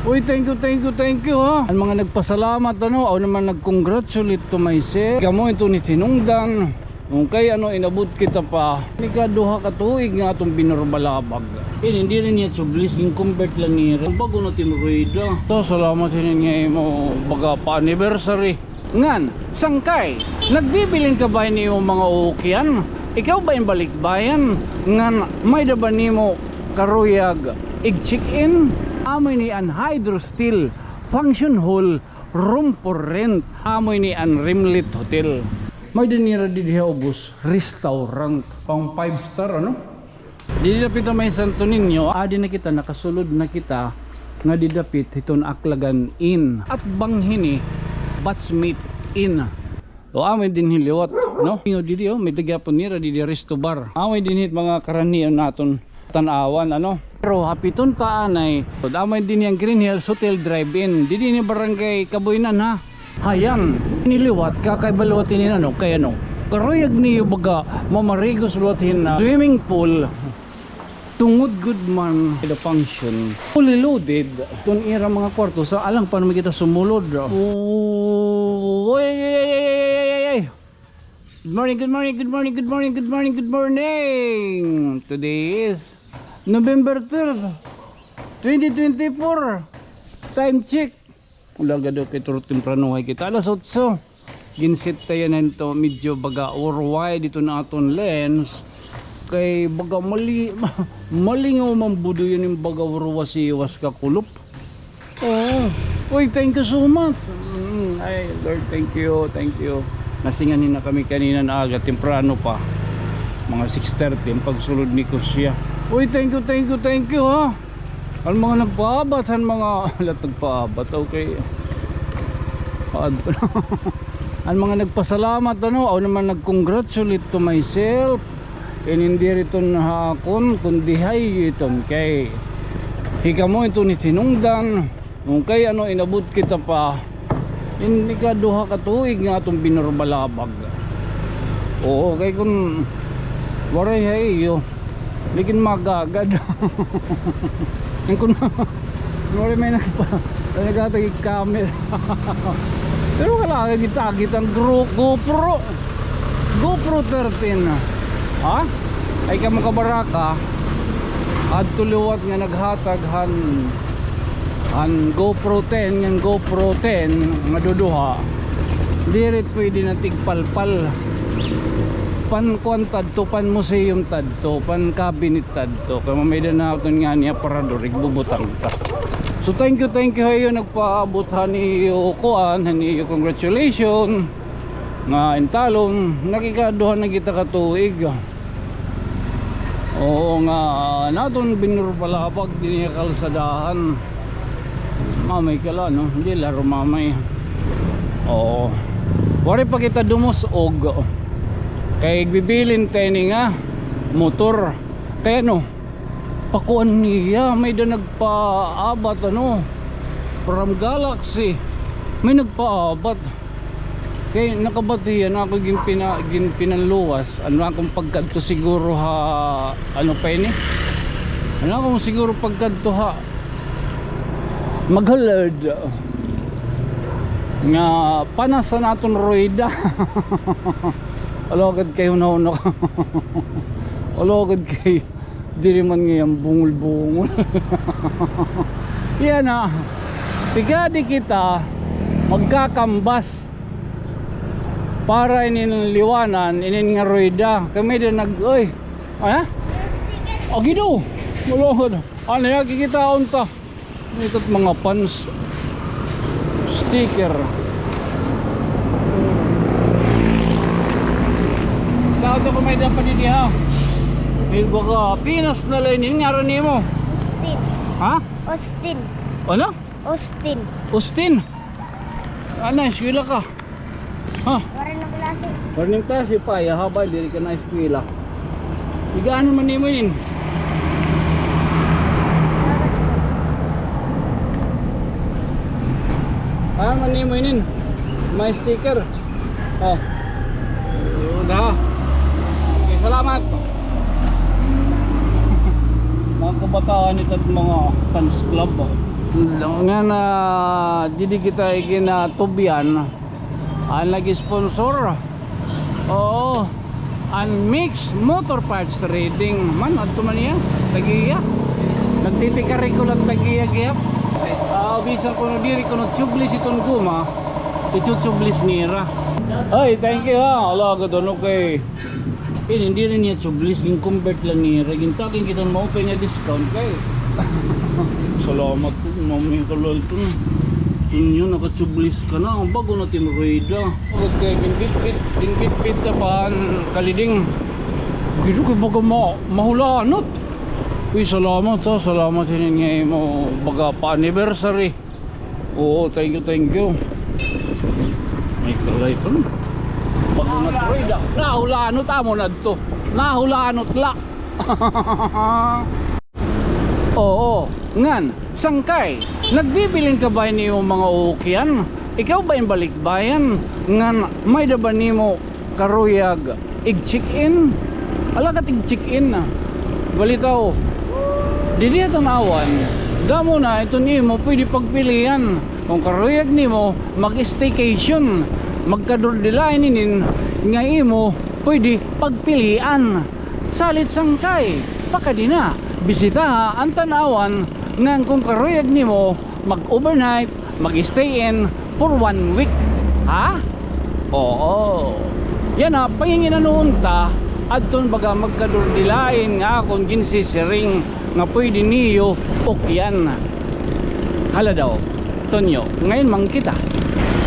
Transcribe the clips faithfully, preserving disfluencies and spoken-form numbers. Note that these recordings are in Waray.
Uy, thank you, thank you, thank you, ha. An mga nagpasalamat, ano, ako naman nag-congratulate to myself. Kamo ito ni tinungdan. Kay ano, inabot kita pa. Ikaduha ka tuig nga aton binurbalabag. Ini, diri niya tubeless, gin-convert la nira. Bag-o na it im ruweda. So, salamat hinin nga imo baga pa-anniversary. Ngan, sangkay, nagbibilin ka ba hin imo mga uukyan? Ikaw ba in balikbayan? Ngan, may-ada ba nimo karuyag ig-check-in? Amo ini an Hydro Steel Function Hall, room for rent. Amo ini an Rimlet Hotel. May-ada nira didi ha ubos, restaurant. Pang five star, ano? Didi dapit ha may Santo Niño, adi na kita, nakasulod na kita nga didapit hiton Aklagan Inn. Atbang hini, Batchmate Inn. O, amo dinhi liwat, no? Ingon didi, o, may-ada gihapon nira didi resto bar. Amo dinhi mga karanion naton tan-awan, ano? Pero hapit unta anay, amo dinhi an Green Hills Hotel Drive-In. Didi ini Barangay Kaboynan, ha? Hayan, ini liwat, kakaiba liwat ini, ano, kay ano, karuyag niyo baga mamarigos liwat hin, ah, swimming pool. Tungod gud man the function, fully loaded. Iton ira mga kwarto, sa alang pa naman kita sumulod. Oy, ay, ay, ay. Good morning, good morning, good morning, good morning, good morning, good morning. Today is November twelve, twenty twenty-four. Time check. Wala gad kay turo tempranohay kita. Alas otso. Ginset ta yana hito, medyo baga worldwide iton aton lens. Kay baga mali-, malingaw man budoy ini baga worldwide, siwas ka kulop. Oo. Uy, thank you so much. Mm, ay, Lord, thank you, thank you. Nasinganhi na kami kanina nga aga, temprano pa. Mga six thirty an pagsulod ni Kusya. Uy, thank you, thank you, thank you, ha. An mga nagpaabat, an mga, lahat nagpaabat, okay. Paad-, an mga nagpasalamat, ano, ako naman nag-congratulate to myself. Inin diri iton ha akon, kundi ha iyo iton kay hikamo iton it hinungdan. Kay ano, inabot kita pa. Ini ikaduha ka tuig nga aton binurbalabag. Oo, kay kun waray ha iyo, di gin magagad. An kun waray may nagpa-, naghatag hin camera. Pero wala ka gitagit an Gro-, GoPro. GoPro thirteen. Ha? Ay kamo kabaraka, adto liwat nga naghatag han, han GoPro ten, ngan GoPro ten nga duduha. Diri pwede na tigpalpal. Pan kuan tadto, pan museum tadto, pan cabinet tadto. Kay mamay-ada naton ngani aparador, igbubutang ta. So thank you, thank you ha iyo nagpaabot han iyo kuan, han iyo congratulation. Nga intalon, nakikaduha na kita ka tuig. Oo nga, naton binurbalabag dinhi ha kalsadahan. Mamay ka la, no? Diri la rumamay. Oo. Waray pa kita dumus-og. Kay igbibilin ta ini nga motor. Kay ano, pakuan niya, may-ada nagpaabat, ano, from Galaxy. May nagpaabat. Kay nakabati an ako ginpina-, ginpinanluwas. An akon pagkadto siguro ha, ano pa ini? An akon siguro pagkadto ha Maghalad. Nga panas an aton ruweda. Alagad kay hunahuna. Alagad kay diri man ngay-an bungol-bungol. Yana. Tigadi kita magkakambas para inin liwanan, inin nga ruweda. Kami din nag-, oy. Ha? Agido. Malungod. Ano ya, kikitaon ta. Ito mga fans. Sticker. Tao to kung may dapat didi ha. May baga, pinas na la ini. Ngaran nimo? Austin. Ha? Austin. Ano? Austin. Austin? Ano, eskwela ka? Ha? Waray na klase. Waray na klase pa, ya, habay, diri ka na eskwela. Igano man nimo inin? Ano man nimo inin? May sticker. Oh. Yun, ha. Okay, salamat. Mga kabataan, ito at mga fans club, oh. Ngan, ah, didi kita iginatubyan. An nag-sponsor. Oo. An Mix Motor Parts Trading. Man, adto man iya. Tag-iya. Nagtitikari ko lang tag-iya gihap. Ah, bisan kuno diri kuno tubeless iton guma, itutubeless nira. Ay, thank you ha. Ala, gud ano kay Ini, diri niya tubeless, gin-convert lang nira. Gintagan kita hin maupay nga discount kay. Salamat po, mami, kalulton. Inyo, naka-tubeless ka na. Bag-o na it im ruweda. Bakit kay ginbitbit, ginbitbit ka pa, kaliding. Dito kay baga ma-, mahulanot. Uy, salamat ha, salamat hinin nga imo baga pa-anniversary. Oo, thank you, thank you. May kalay pa, no? Pag mga Troy, da. Nahulanot amo na to. Nahulanot la. Oo, ngan, sangkay, nagbibilin ka ba ini mga uukyan? Ikaw ba in balikbayan? Ngan, may da ba nimo karuyag ig-check-in? Alagad ig-check-in na. Balitaw, didi ha Tanauan, damo na iton imo pwede pagpilian. Kon karuyag nimo mag-staycation, magkadurdilain inin nga imo pwede pagpilian. Salit sangkay, pakadi na, bisitaha an Tanauan, ngan kon karuyag nimo mag-overnight, mag-stay in for one week. Ha? Oo. Yana, panginginanoon ta, adton baga magkadurdilain nga akon ginsisiring nga pwede niyo ukyan. Hala daw, Tonyo, ngayon man kita.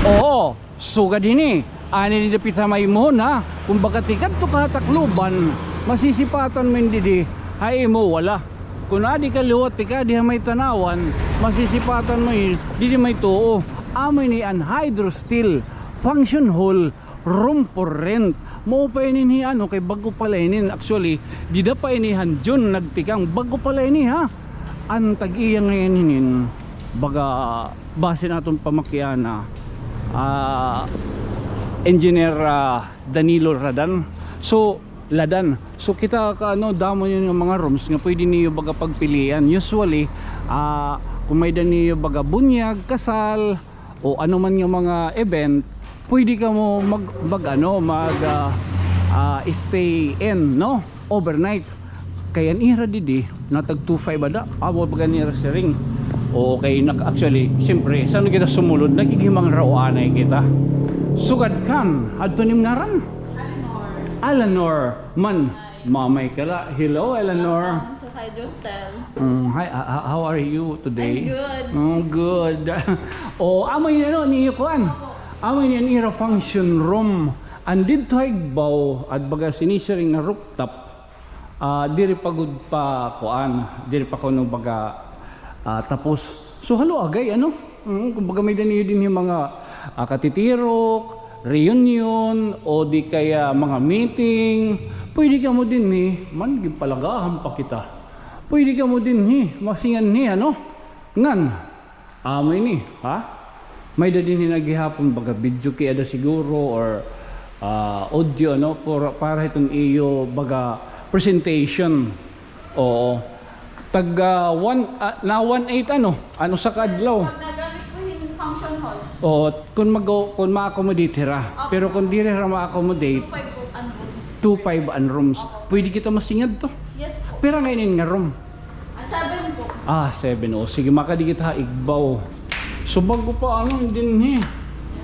Oo, sugad hini, ani dida pita may mohon ha. Kung baga tikadto ka ha Tacloban, masisipatan mo ini didi ha imo wala. Kun adi ka liwat tikadi ha may Tanauan, masisipatan mo ini didi may tuo. Amo ini an Hydrosteel Function Hall Room for Rent. Maupay inin hi ano kay bag-o pa la inin. Actually, dida pa ini han June nagtikang, bag-o pa la ini ha. An tag-iya ngay-an hinin, baga base han aton pamakiana, ah, Engineer, ah, Danilo Radan. So, Ladan. So, kita ka, ano, damo yun nga mga rooms nga pwede niyo baga pagpilian. Usually, ah, kung may-ada niyo baga bunyag, kasal, o ano man nga mga event, pwede kamo mag, mag, ano, mag, ah, ah, stay in, no? Overnight. Kay an ira didi, natag two five ada. Amo baga nira siring. O kay nak-, actually, siyempre, san-o kita sumulod, naghighimangraw anay kita. Sugad kan, adto nim ngaran? Alanor. Alanor man. Mamay ka la. Hello, Eleanor. Welcome to Hydrosteel. Mm, hi, h-, h-, how are you today? I'm good. Oh, good. Oh, amo ini, ano, niyo kuan. Opo. Amo ini an ira function room. An didto ha igbaw, at baga sinisiring nga rooftop. Ah, diri pa gud pa kuan, diri pa kuno baga, ah, tapos. So, halo agay, ano? Mm, kumbaga may-ada niyo dinhi mga, ah, katitirok, reunion, o di kaya mga meeting. Pwede kamo dinhi, man, ginpalagahan pa kita. Pwede kamo dinhi, masingan ni, ano? Ngan, amo ini, ha? May-ada dinhi na gihapon, baga video kay ada siguro, or, ah, audio, ano, para, para hiton iyo, baga, presentation. Oo. Tag, ah, one, ah, na one eight ano? Ano sa kaadlaw? Pag nagamit po yung function hall. Oo, kung mag-, kung ma-accommodate hira. Opo. Pero kung diri hira ma-accommodate, two five po an rooms. Two five an rooms. Opo. Pwede kita masingad to. Yes po. Pira ngay-an nga room? Ah, seven po. Ah, seven. O, sige, makadi kita ha igbaw. So, bag-o pa, ano, dinhi.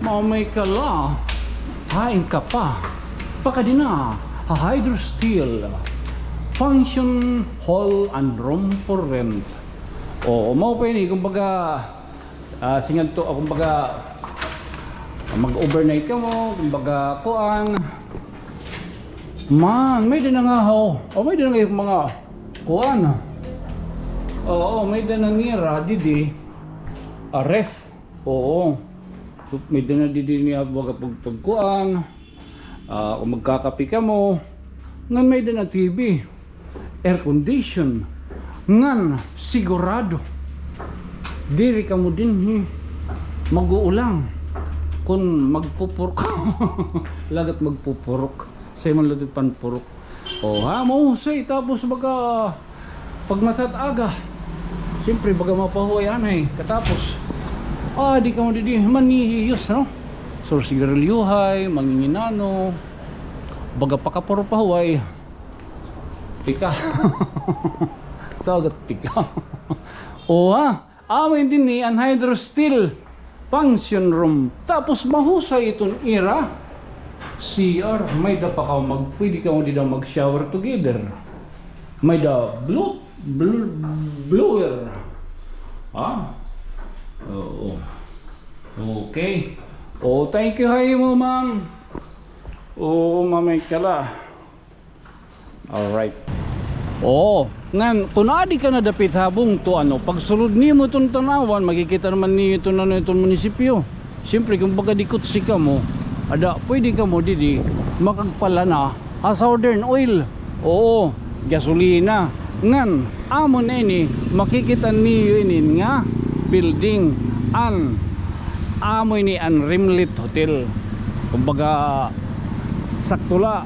Mamay ka la. Hain ka pa. Pakadi na. Ha Hydrosteel. Function hall and room for rent. O, mao pa ini, kumbaga, ah, singadto, ah, kumbaga, mag-overnight kamo, kumbaga, kuan. Man, may-ada na nga, ho. O, may-ada na nga mga kuan. Oo, may-ada na nira, didi. Ah, ref. Oo. May-ada na didi niya baga pag-, pagkuan. Ah, kung magkakape kamo, ngan may-ada na T V, air condition, ngan sigurado diri kamo dinhi mag-uulang kun magpupurok. Lagat magpupurok. Say man lutit panpurok. O, ha, mahusay. Tapos baga, pag matat aga, Siyempre, baga mapahuway anay. Katapos, ah, di kamo didi manghihiyos, no? So, sigarilyohay, manginginano, baga pakapahuway. Tika. Tawag at tika. O, ha? Amo ini dinhi an hydrosteel function room. Tapos mahusay iton ira C R. May-ada pa kamo mag-, pwede kamo dida mag-shower together. May-ada blo-, bl-, blower. Ha? Oo. Okay. Oh, thank you ha imo, ma'am. Oo, mamay kala. Alright. Oo. Ngan, kun adi ka na dapit ha bungto, ano, pagsulod nimo iton tan-awan, makikita naman niyo iton, ano, iton munisipyo. Siyempre, kun baga dikot si kamo, ada, pwede kamo didi makagpalana ha Southern Oil. Oo, gasolina. Ngan, amo na ini, makikita niyo ini nga building. An, amo ini an Rimlet Hotel. Kumbaga, sakto la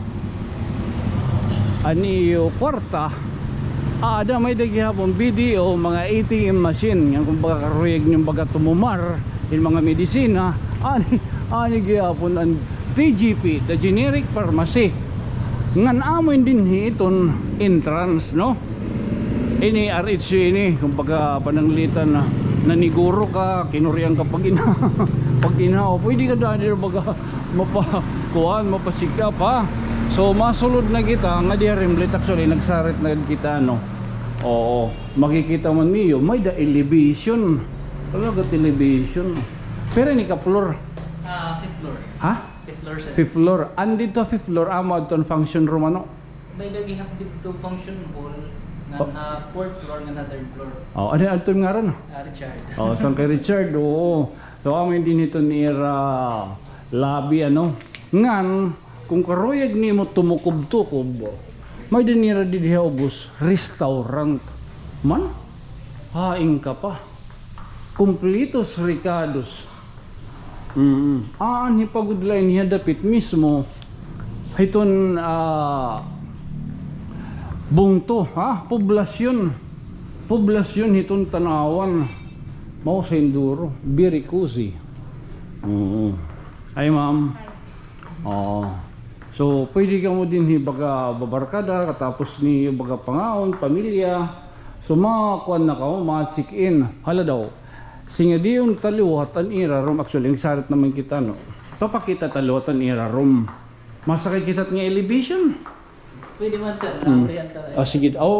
an iyo kwarta, aada may-ada gihapon B D O, mga A T M machine, nga kumbaga karuyag niyo baga tumumar hin mga medisina, ani, ani gihapon an T G P, the generic pharmacy. Ngan amo ini dinhi iton entrance, no? Ini R H C ini, kumbaga pananglitan na naniguro ka, kinurian ka pag-ina-, pag-inaw. Pwede ka daan dida baga mapa-, kuan, mapa-check up, ha? So, masulod na kita, nga diri Rimlet, actually, nagsarit na kita, no? Oo, makikita man niyo, may-ada elevation. Talaga elevation. Pero ini ka floor? Ah, fifth floor. Ha? Fifth floor, sir. Fifth floor. An didto fifth floor, amo adto an function room, ano? May-ada gihap didto function hall, nga na fourth floor, nga na third floor. Oh, ano, ano adto ngaran? Ah, Richard. Oh, san kay Richard, oo. So, amo ini dinhi iton ira lobby, ano? Ngan, kun karuyag nimo tumukob-tukob, may-ada nira didi ha ubos, restaurant. Man? Hain ka pa. Kumpletos rekados. Mm. Aanhi pa gud la ini ha dapit mismo hiton, ah, bungto, ha? Poblasyon. Poblasyon hiton tan-awan. Mao sa hinduro. Very cozy. Mm. Hi, ma'am. Hi. Oo. So, pwede kamo dinhi baga babarkada, katapos niyo baga pangaon, pamilya. So, makuan na kamo, ma-check-in. Hala daw. Singadion ta liwat an ira room. Actually, nagsarit naman kita, no? Papakita ta liwat an ira room. Masakay kita nga elevation. Pwede man, sir. Hmm. Naabrihan ka na. Ah, sige. Aw,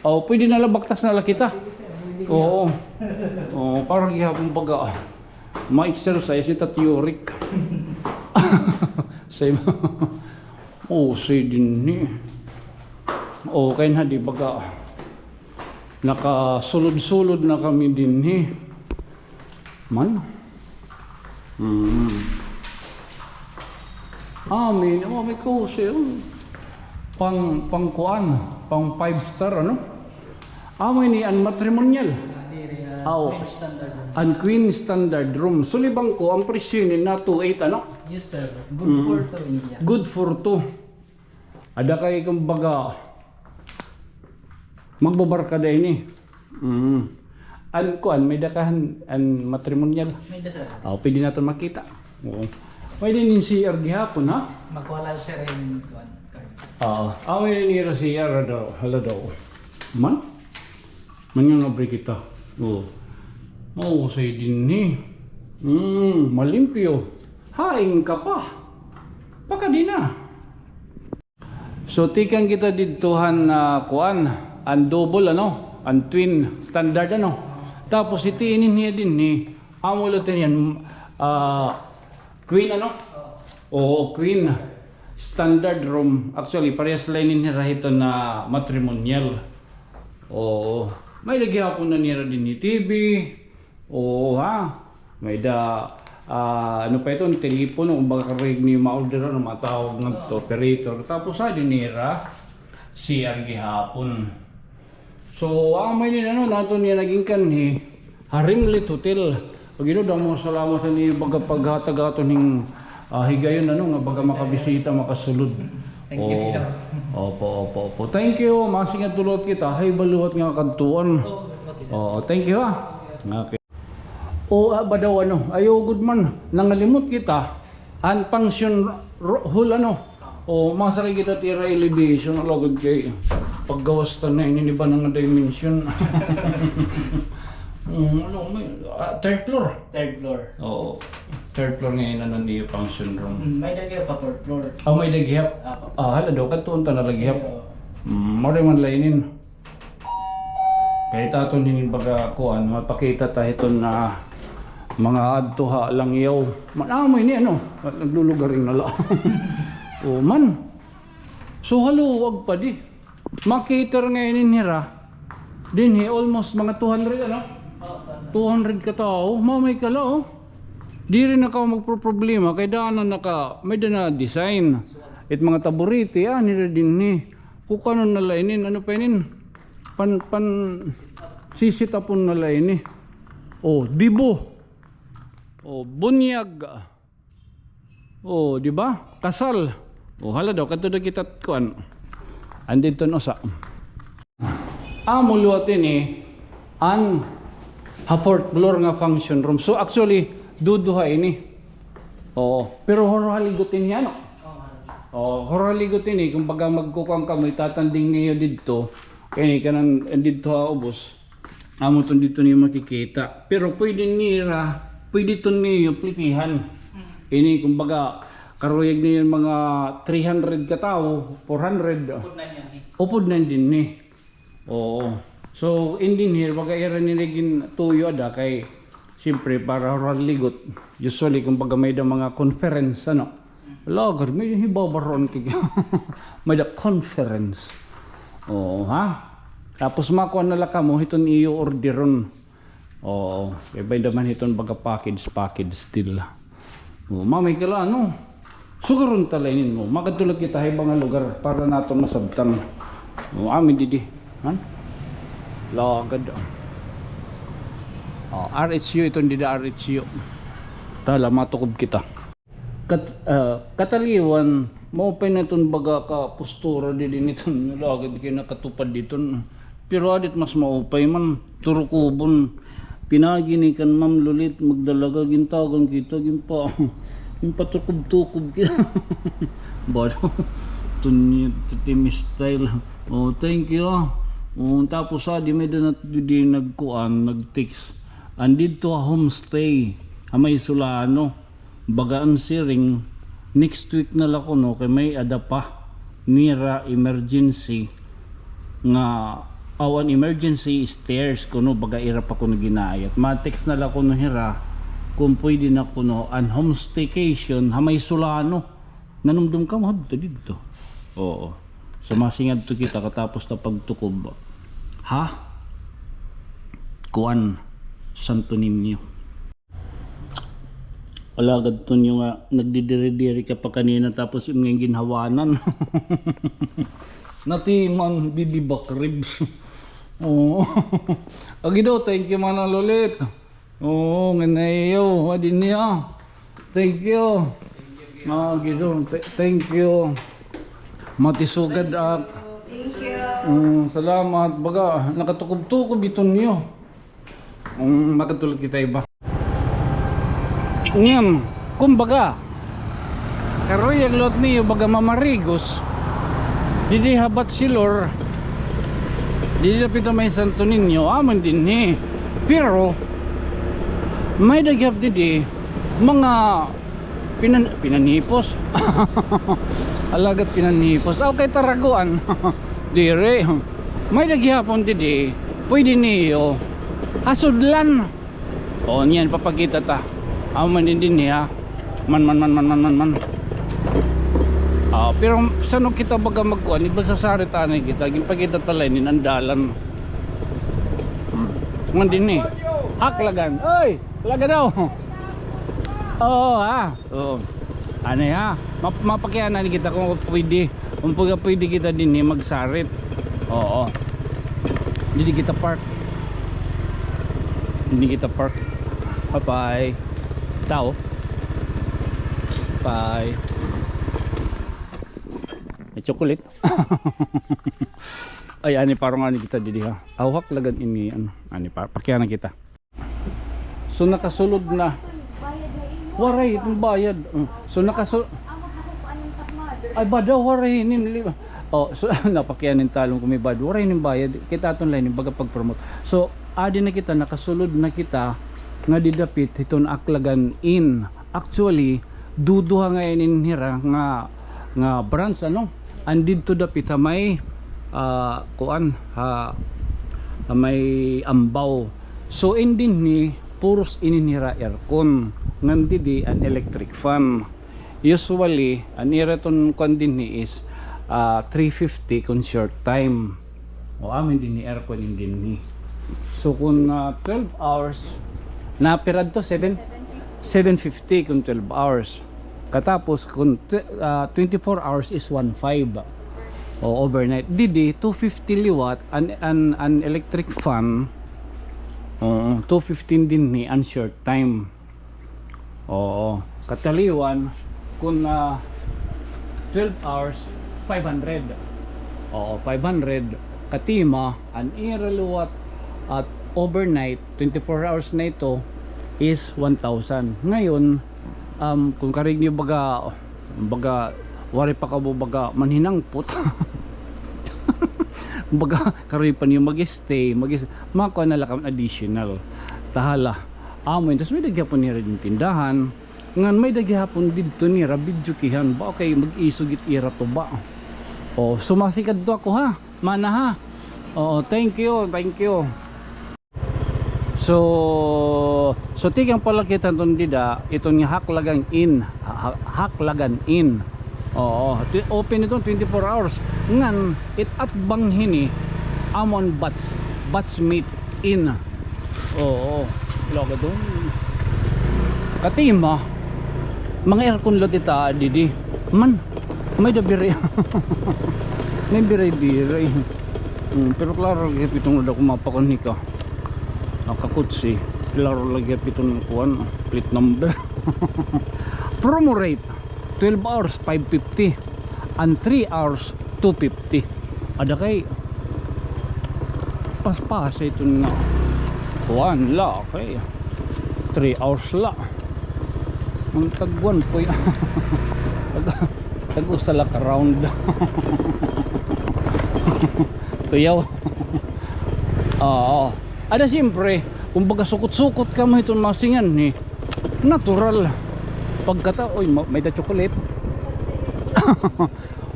aw, pwede na la, baktas na la kita. Sige, sir. Pwede. Oo. Oo, para gihapon baga, ah, ma-exercise it at yurik. Sa iba. Oh, say dinhi. Oh, kay na di baga. Nakasulod-sulod na kami dinhi. Man. Mm. Amin. Oh, may kose, oh. Pang, pang kuan, pang five star, ano? Amo ini an matrimonial. Ah, diri, ah, aw, queen standard room. An queen standard room. Sulibangko, an presyo ini na two eight, ano? Yes, sir. Good for two in iya. Good for two. Ada kay, kumbaga, magbabarkada ini. Mm. An kuan, may-ada ka han, an matrimonial? May-ada, sir. Oh, pwede naton makita. Oo. May-ada ini C R gihapon, ha? Makuha la, sir, hin kuan, card. Oo. Ah, may-ada ini C R daw. Hala daw. Man? Mangangabri kita. Oo. Mahusay dinhi. Mm, malimpyo. Hain ka pa. Pakadi na. So, tikang kita didto han, ah, kuan, an double, ano, an twin standard, ano. Tapos, iti ini niya dinhi, amo la ito niyan, ah, queen, ano? Oo, queen standard room. Actually, parehas la ini nira hiton matrimonial. Oo. May-ada gihapon na nira dinhi T V. Oo, ha? May-ada, ah, ano pa iton, telepono, kun baga karuyag niyo ma-order, ano, matawag ngadto, operator. Tapos, adi nira C R gihapon. So, amo ini, ano, aton niya naging kanhi ha Rimlet Hotel. Ginoo, damo nga salamat ha iyo baga paghatag aton hin, ah, higayon, ano, nga baga makabisita, makasulod. Thank you, sir. Opo, opo, opo. Thank you. Masing nga tulot kita. Hay, baliwat nga kadtuan. Oo, Oo, thank you, ha. Okay. O, ah, ba daw, ano, ayaw gud man, nangalimot kita. An function ro-, hall, ano. O, masakay kita tira elevation, alagad kay paggawas ta na ini, iba na nga dimension. Mm, ano, may, ah, third floor. Third floor. Oo. Third floor nga ini an iyo function room. Mm, may-ada gihap ha fourth floor. Ah, may-ada gihap. Apo. Ah, hala daw, kadtuon ta na la gihap. Sige, oo. Mm, mao man la inin. Kay ta aton hini baga kuan, mapakita ta hiton nga mga adto ha Langyaw. Man, amo ini, ano, naglulugaring na la. O, man. So, haluag pa di. Ma-cater nga inin hira. Dinhi, almost mga two hundred, ano? Two hundred ka tawo. Mamay ka la, o. Diri na ka magproproblema kay daanan na ka, may-ada na design. It mga taburete, ah, nira dinhi. Kukuanon na la inin, ano pa inin? Pan, pan, sisitapon na la ini. O, debo. O, bunyag. O, di ba? Kasal. O, hala daw, kadto daw kita kuan. Andito na usa. Amo liwat ini an ha fourth floor nga function room. So, actually, duduha ini. Oo. Pero hurhaligot ini, ano? Oo, hurhaligot ini. Kumbaga, magkukuan kamo, itatanding niyo didto. Kini kanan, didto ha ubos. Amo iton didto niyo makikita. Pero pwede nira, pwede iton niyo plikihan. Ini, kumbaga, karuyag niyo mga three hundred ka tawo, four hundred. Upod na dinhi. Oo. So, in dinhi, baga ira nira gintuyo ada kay, siyempre, para hurhaligot. Usually, kumbaga may-ada mga conference, ano? Lagar, may hibabaron kay may-ada conference. Oo, ha? Tapos makuha na la kamo hiton iyo orderon. Oo, kay may-ada man hiton baga package, package deal. Oo, mamay ka la, ano? Sugaron ta la inin mo. Makadto la kita ha iba nga lugar para naton masabtan. Oo, amin didi. Han? Lagad. Oh, R H U iton dida, R H U. Tala, matukob kita. Kat-, ah, kataliwan, maupay na iton baga ka postura didi niton, lagad kay nakatupad diton. Pero adit mas maupay man, turukubon. Pinagi ni kan Ma'am Lolit Magdalaga, gintagan kita, ginpa-, ginpatukob-tukob kita. Bado, tunyi, titimi style. Oh, thank you. Oh, tapos, ah, di may danat di nagkuan, nag-text. Andito ha homestay, ha may Solano. Baga an siring, next week na la kuno kay may-ada pa nira emergency nga, aw, an emergency stairs kuno, baga ira pa kuno ginaayat. Ma-text na la kuno hira kun pwede na kuno an homestaycation ha may Solano. Nanumdom kamo hadto didto? Oo. So, masingadto kita katapos ta pagtukob. Ha? Kuan, Santo Niño. Alagad tunyo nga nagdidiri-diri ka pa kanina tapos imo nga ginhawanan. Natiman, bibi back ribs. Oo. Agi daw, thank you, Mana Lolit. Oo, nganayo, adi niya. Thank you. Agi daw, th-, thank you. Matisugad ak. Thank you. Mm, salamat. Baga, nakatukob-tukob iton niyo. Mm, makadto la kita iba. Ngem, kumbaga, karuyag liwat niyo baga mamarigos. Didi ha Bachelor, didi dapit ha may Santo Niño, amo dinhi. Pero, may-ada gihap didi, mga Pinan-, pinanhipos. Alagad pinanhipos. Aw, kay taraguan. Diri. May-ada gihapon didi. Pwede niyo hasudlan. O, niyan, papakita ta. Amo man dinhi, ha. Man, man, man. Ah, pero san-o kita baga magkuan, igmagsasarit anay kita, ginpakita ta la ini an dalan. Hmm. Man dinhi. Haklagan. Oy! Talaga daw. Oo, ha. Oo. Ano, ha? Map-, mapakiana ni kita kung pwede. Kung pwede, pwede kita dinhi magsarit. Oo. Didi kita park. Didi kita park. Bye-bye. Tao. Bye. May chocolate. Ay, ani, parang ani kita didi, ha. Haklagan ini, ano, ani, pa, pakiana kita. So, nakasulod na. Waray, iton bayad. Mm. So, nakasu-, ay, badaw, waray, nim, li-, oh, so, napakianin talon ko may bayad. Waray nim bayad. Kita aton la ini, baga pag-promote. So, adi na kita, nakasulod na kita nga didapit hiton Haklagan Inn. Actually, duduha nga inin hira nga, nga branch, ano? An didto dapit ha may, ah, kuan, ha, ha may Ambao. So, in dinhi, puros inin hira aircon. Ngan didi an electric fan. Usually, an ira iton kuan dinhi is, ah, three fifty kun short time. O, amo in dinhi, aircon in dinhi. So, kun, ah, twelve hours, na pira adto? Seven? Seven fifty kun twelve hours. Katapos, kun tw-, ah, twenty-four hours is one five. O, overnight. Didi, two fifty liwat, an, an, an electric fan. Oo, two fifty dinhi, an short time. Oo. Kataliwan, kun, ah, twelve hours, five hundred. Oo, five hundred. Katima, an ira liwat at overnight, twenty-four hours na ito, is one thousand. Ngayon, um, kun karig niyo baga, baga, waray pa kamo baga manhinangpot. Baga, karoy pa niyo mag-stay, mag-, makuha na la kamo additional. Tahala. Amo yun. Tas may-ada gihapon nira din tindahan. Ngan may-ada gihapon didto nira videokehan. Ba, okay, mag-isog it ira tuba. O, so masikadto ako, ha. Mana, ha. Oo, thank you, thank you. So, so tikang pala kita iton dida, iton nga Haklagan Inn, ha-, Haklagan Inn. Oo, ti-, open iton twenty-four hours. Ngan, it atbang hini, amo an Bats, Batsmith Inn. Oo, laga doon. Katima, mga aircon la dita, didi. Man, may-ada biray. May biray-biray. Hmm, pero klaro lagi iton nga daw kumapakon hika. Nakakutsi. Klaro lagi iton kuan, plate number. Promo rate. Twelve hours, five fifty. And three hours, two fifty. Ada kay paspas iton nga kuan la, okay. Three hours la. Ang tag-usa po y-, tag-, tag-usa la ka round. Tuyaw. Oo. Ada siyempre, kung baga sukot-sukot kamo hiton masingan ni, natural. Pagkata-, oy, ma-, may-ada chocolate.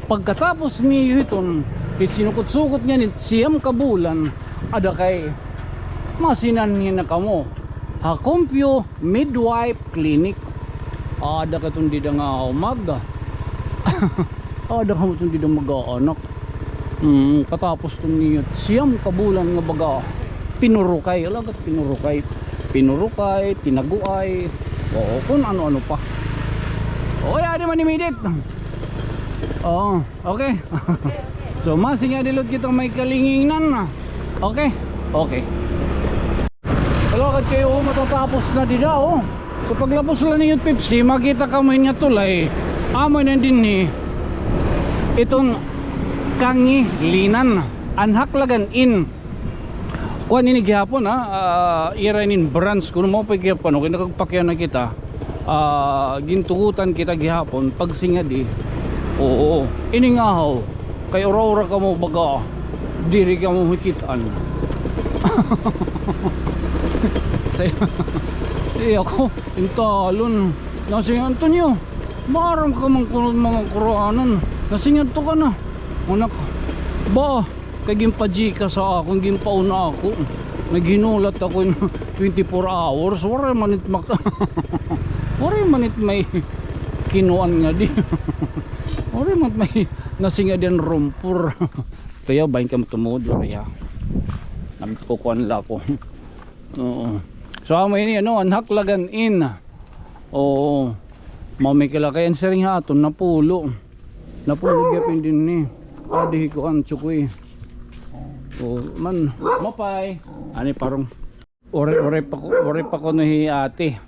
Pagkatapos niyo hiton, it sinukot-sukot niyan it siyam ka bulan, ada kay masinanhi na kamo ha Compio Midwife Clinic. Ada kay iton dida nga umaga. Ada kamo iton dida mag-aanak. Hmm, katapos iton niyo siyam ka bulan nga baga pinurukay, alagad pinurukay. Pinurukay, tinaguay. Oo, kun ano-ano pa. Oy, adi man imidit. Oo, okay. So, masingadi liwat kita may kalinginan na. Okay? Okay. Alagad kay, o, matatapos na dida, o. So, paglabos la niyo Pepsi, makita kamo ini nga tulay. Amo na dinhi. Iton Kangilinan. An Haklagan Inn. Kuan ini gihapon, ha, ah, ira inin branch, kuno mao pa gihapon, okay, nakagpakiana kita. Ah, gintugutan kita gihapon, pagsingadi. Oo, ini nga haw, kay ura-ura kamo baga, diri kamo makit-an. Say, say ako, intalon, nasing Antonio, maaram ka man kuno mga kuraanan, nasing adto ka na, anak, ba, Kay ginpa-Gcash ha akon, ginpauna ako. Naghinulat ako hin twenty-four hours. Waray man it mak-, waray man it may kinuan ngadi. Waray man it may nasingadi an room four. Tuyaw, bahin kamo tumod, waray ha. Nagkukuan la ako. Oo. So, amo ini, ano, an Haklagan Inn. Oo. Mao may kilakay an siring ha aton, napulo. Napulo gihapon dinhi. Adi hi kuan, Chukoy. O, man, mapay. Ani parang. Uri, uri pa ko, uri pa ko no hi ate.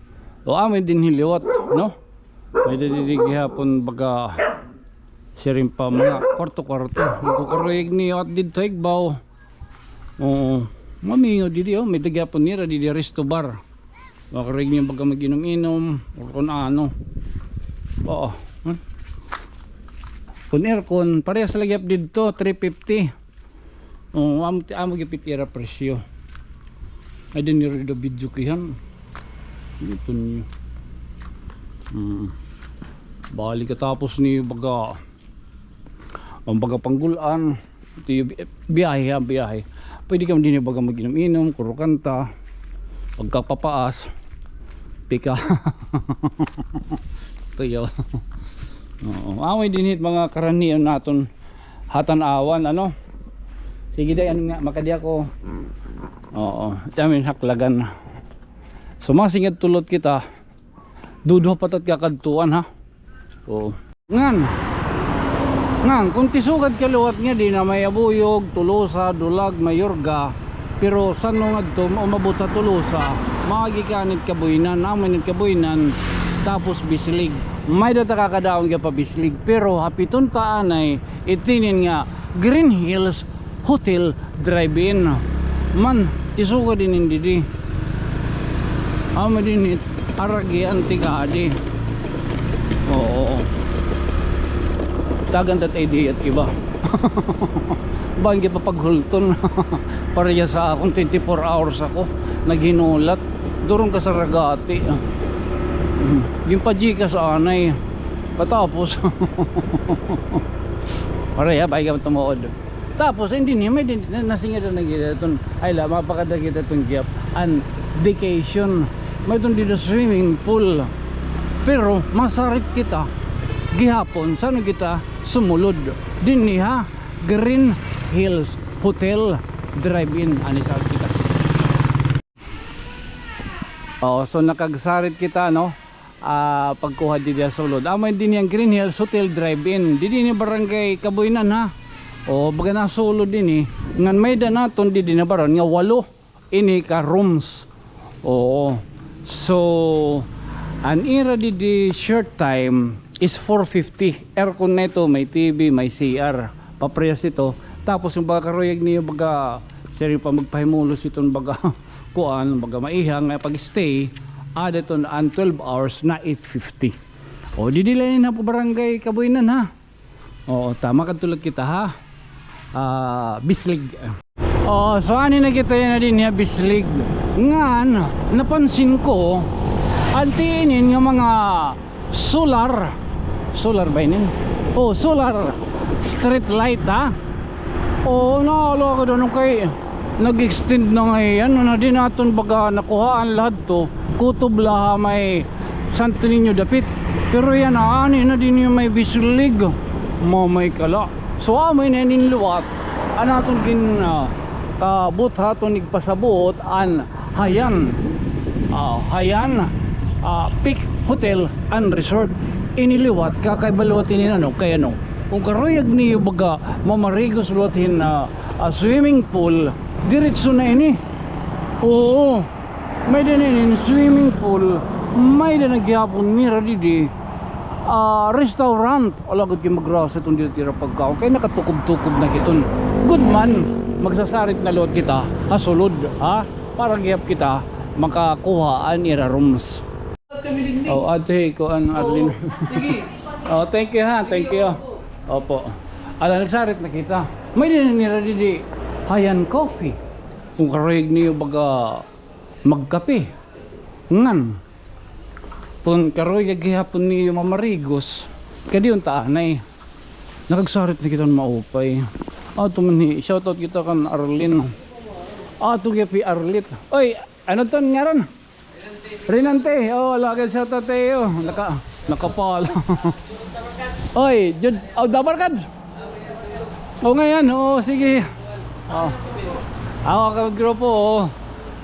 O, amo dinhi liwat, no? May didi gihapon baga. Siring pa mga kwarto-kwarto. Magkukaruyag niyo at didto igbaw. Oo. Mamingaw didi, o. May-ada gihapon nira didi resto bar. Makaruyag niyo baga mag-inom-inom or kun ano. Oo. Hmm? Kun aircon, parehas la gihap didto, three fifty. Oo, amo, amo gihap it ira presyo. Ay, diri nira videohan. Ito niyo. Hmm. Bali katapos niyo baga, an baga panggul-an, ito niyo bi-, biyahe ha, biyahe. Pwede kamo dinhi baga mag-inom-inom, kurukanta, pagkapapaas, pika. Tuyo. Oo, amo dinhi it mga karaniwan naton ha tan-awan, ano? Sige, day, ano nga, makadi ako. Oo, ito amin haklagan. So, masingad tulot kita. Duduha pa tat kakadtuan, ha? Oo. Ngan. Ngan, kun tisugad ka liwat ngadi na may Abuyog, Tolosa, Dulag, Mayorga, pero san-o ngadto umabot ha Tolosa, mga gikan it Kaboynan, amo ini it Kaboynan, tapos Bislig. May-ada ta kakadaon gihap ha Bislig, pero hapit unta anay, it inin nga Green Hills Hotel Drive-In. Man, tisugad inin didi. Amo dinhi it Aragi Antique Adi. Oo. Tagan tat idea it iba. Bangin papaghulton. Parehas ha akon, twenty-four hours ako naghinulat. Durong ka sa Ragati. Hmm. Ginpa-Gcash anay. Katapos. Pareha, bangin ka tumuod. Tapos, hindi niya, may din, na, nasingad na kita iton, ay la, mapakada kita iton gihap, an vacation. May iton dida swimming pool. Pero, masarit kita, gihapon, san-o kita sumulod. Dinhi ha, Green Hills Hotel Drive-In, ani sarit kita. Oo, so nakagsarit kita, no? Ah, pagkuha didi ha sulod. Amo dinhi an Green Hills Hotel Drive-In. Didi ini Barangay Kaboynan, ha? O, baga nasulod ini. Ngan may-ada naton didi nabaran nga walo ini ka rooms. Oo. So, an ira didi share time is four fifty. Aircon na ito, may T V, may C R. Paparehas ito. Tapos, kun baga karuyag niyo baga, siring pa, magpahimulos iton baga kuan, baga maiha nga pag-stay, aada iton an twelve hours na eight fifty. O, didi la ini ha Barangay Kaboynan, ha? Oo, tama, kadto la kita, ha? Ah, Bislig. Oo, so ani na kita yana dinhi ha Bislig. Ngan, napansin ko, an tiinin nga mga solar, solar ba inin? O, solar street light, ha? Oo, naalagad ano kay nag-extend na ngay-an, ano, diri naton baga nakuhaan la hadto, kutob la ha may Santo Niño dapit. Pero yana, ani na dinhi ha may Bislig. Mamay kala. So, amo ini an liwat an aton gin, ah, kabuhat ha aton igpasabot an Hayan. Ah, Hayan, ah, Peak Hotel and Resort. Ini liwat, kakaiba liwat ini, ano, kay ano, kun karuyag niyo baga mamarigos liwat hin, ah, ah, swimming pool, diretso na ini. Oo. May-ada na ini hin swimming pool, may-ada na gihapon nira didi, ah, restaurant. Alagad kay magrasa iton dida it ira pagkaon. Kay nakatukob-tukob na hiton. Good man, magsasarit na liwat kita ha sulod, ha? Para gihap kita makakuha an ira rooms. O, adto hi kuan, Arlene. Sige. O, thank you, ha, thank you. Opo. Ala, nagsarit na kita. May-ada na nira didi Hayan Coffee. Kun karuyag niyo baga magkape. Ngan. Kun karuyag gihapon niyo mamarigos, kadi unta anay. Nakagsarit na kita hin maupay. Adto man hi, shoutout kita kan Arlene. Adto gihap hi Arlit. Oy, ano iton ngaran? Rinante. O, lagi, shoutout ha iyo. Naka, nakapala. Oy, Jud, o, Dabarkad. O, ngay-an. O, sige. O. Awa ka grupo, o.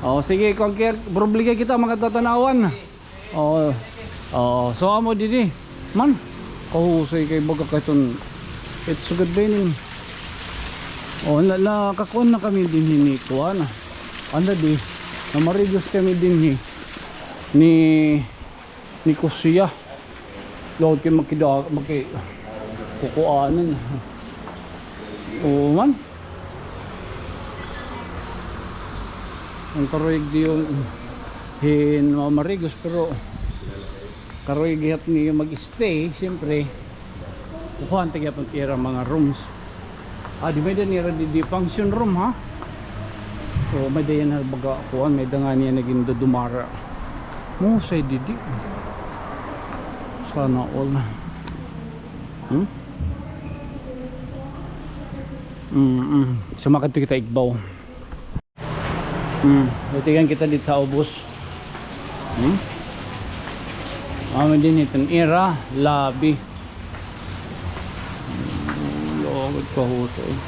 O, sige, kun kay problema kita, mga tatan-awan. Oo. Oo. So, amo didi man. Kahusay kay baga kay iton. It sugad ba ini? O, na, nakakuan na kami dinhi ni kuan. Anda di? Namarigos kami dinhi ni, ni Kusiya. Lord kay makida-, maki-, Kukuanan. Oo man. An karuyag diyon hin mamarigos, pero karuyag gihap niyo mag-stay, siyempre. Kukuhaan ta gihapon it ira mga rooms. Ah, di may-ada nira didi function room, ha? So, may-ada yana baga, kuan, may-ada ngani yana gindudumara. Mahusay didi. Sana all. Hmm? Mm-mm. So, makadto kita igbaw. Hmm, tikan kita didi ha ubos. Hmm? Amo dinhi iton ira lobby. Hmm, lugod pa hito, eh.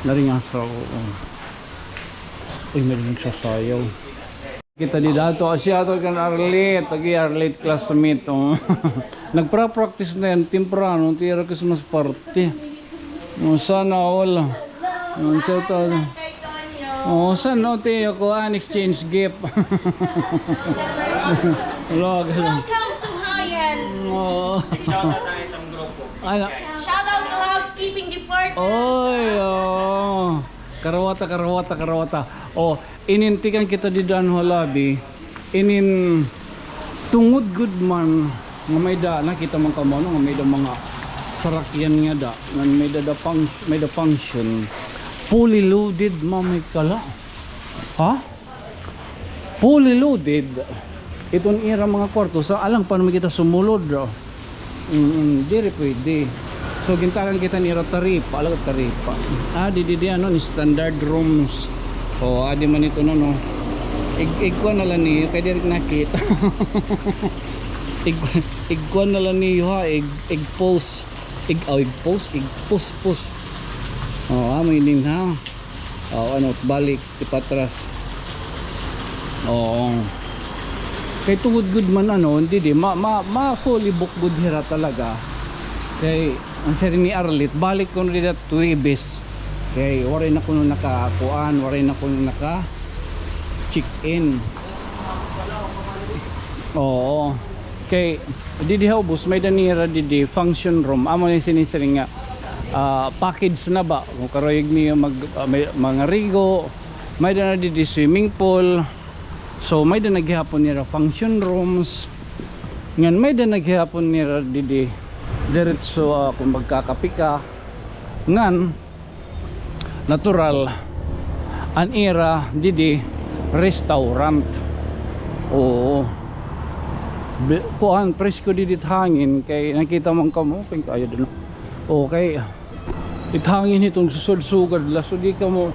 Naringasaw, oo. Uy, may nagsasayaw. Kita didi ato, siya ato kan Arlit. Agi, Arlit, classmate, oh. Nagpra-practice na yan, temprano, ti ira Christmas party. Oh, sana all. Oh, shout out. Oh, sana all, ti, kuan, exchange gift. Log. Welcome to Hyan. Oh. Ano? Shout out to housekeeping department. Oy, oh. Karawata, karawata, karawata. Oh, inin tikan kita didi ha lobby. Inin tungod gud man nga may-ada, nakita man kamo, no, nga may-ada mga sarakyan ngada, nga may-ada da pang-, may-ada function. Fully loaded, Mama Kala. Ha? Fully loaded. Iton ira mga kwarto, sa alang pa naman kita sumulod, oh. Mm, diri pwede. So, gintagan kita nira taripa, alag taripa. Ah, didi, didi, ano, ni standard rooms. Oh, adi man ito, no, no. Ig-, igkuan na la niyo, kay diri nakita. Ig-, igkuan na la niyo, ha, ig-, ig-post. Ig-, oh, ig-post, ig-post, post. Oh, amo ini, ha. Oh, ano, balik. Ipatras. Oo. Kay tungod gud man, ano, didi, ma-, ma-, ma-fully book gud hira talaga. Kay, an siring ni Arlit, balik kuno dida Huwebes. Kay, waray na kuno nakakuan, waray na kuno naka-check-in. Oo. Kay, didi ha ubos, may-ada nira didi function room. Amo ni sinisiring nga, ah, package na ba? Kung karuyag niyo mag-, ah, may, mangarigo, may-ada na didi swimming pool. So, may-ada na gihapon nira function rooms. Ngan, may-ada na gihapon nira didi diretso, ah, kung magkakape ka. Ngan, natural, an ira didi restaurant. Oo. Bi-, kuan, presko didi it hangin, kay nakita man kamo, kay kaya din. Okay. It hangin hiton susod sugad la, so di kamo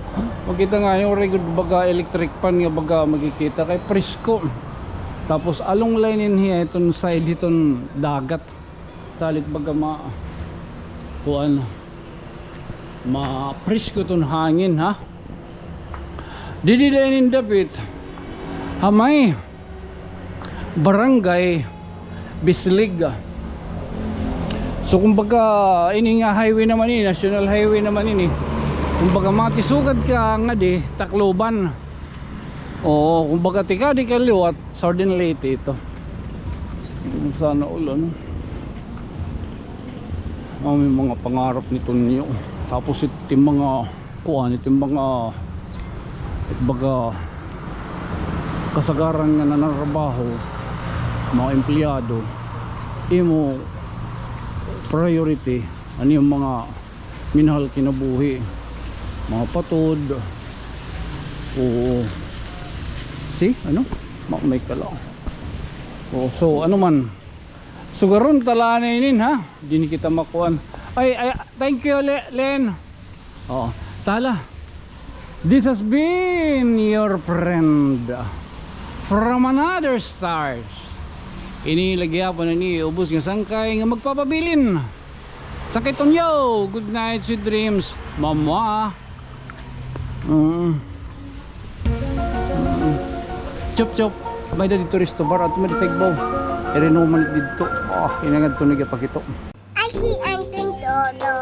makita nga, waray gud baga electric fan nga baga makikita, kay presko. Tapos along la ini hiya hiton side hiton dagat. Salit baga ma-, kuan, mapresko iton hangin, ha? Didi la ini dapit ha may Barangay Bislig. So, kumbaga, ini nga highway naman ini, national highway naman ini. Kumbaga, matisugad ka ngadi, Tacloban. Oo, kumbaga, tikadi ka liwat, Southern Leyte ito. Sana all, ano? Amo it mga pangarap ni Tonyo. Tapos it, it mga kuan, it mga, it baga, kasagaran nga nanarbaho, mga empleyado, imo priority, ano, it mga minahal kinabuhi, mga patod. Oo. See, ano? Ma-, may kala. Oo, so, ano man. Sugaron ta la ini, ha? Dinhi kita makuan. Ay, ay, thank you, Le-, Len. Oh, tala. This has been your friend from another stars. Ini la gihapon an iyo ubos nga sangkay nga magpapabilin. Sangkay Tonyo, good night, sweet dreams. Mama. Mm. Mm. Chop, chop. May-ada didto resto bar, adto man didto igbaw. Iri naman didto. Ah, inangadto na gihapon pakito. Aki ang tintolo.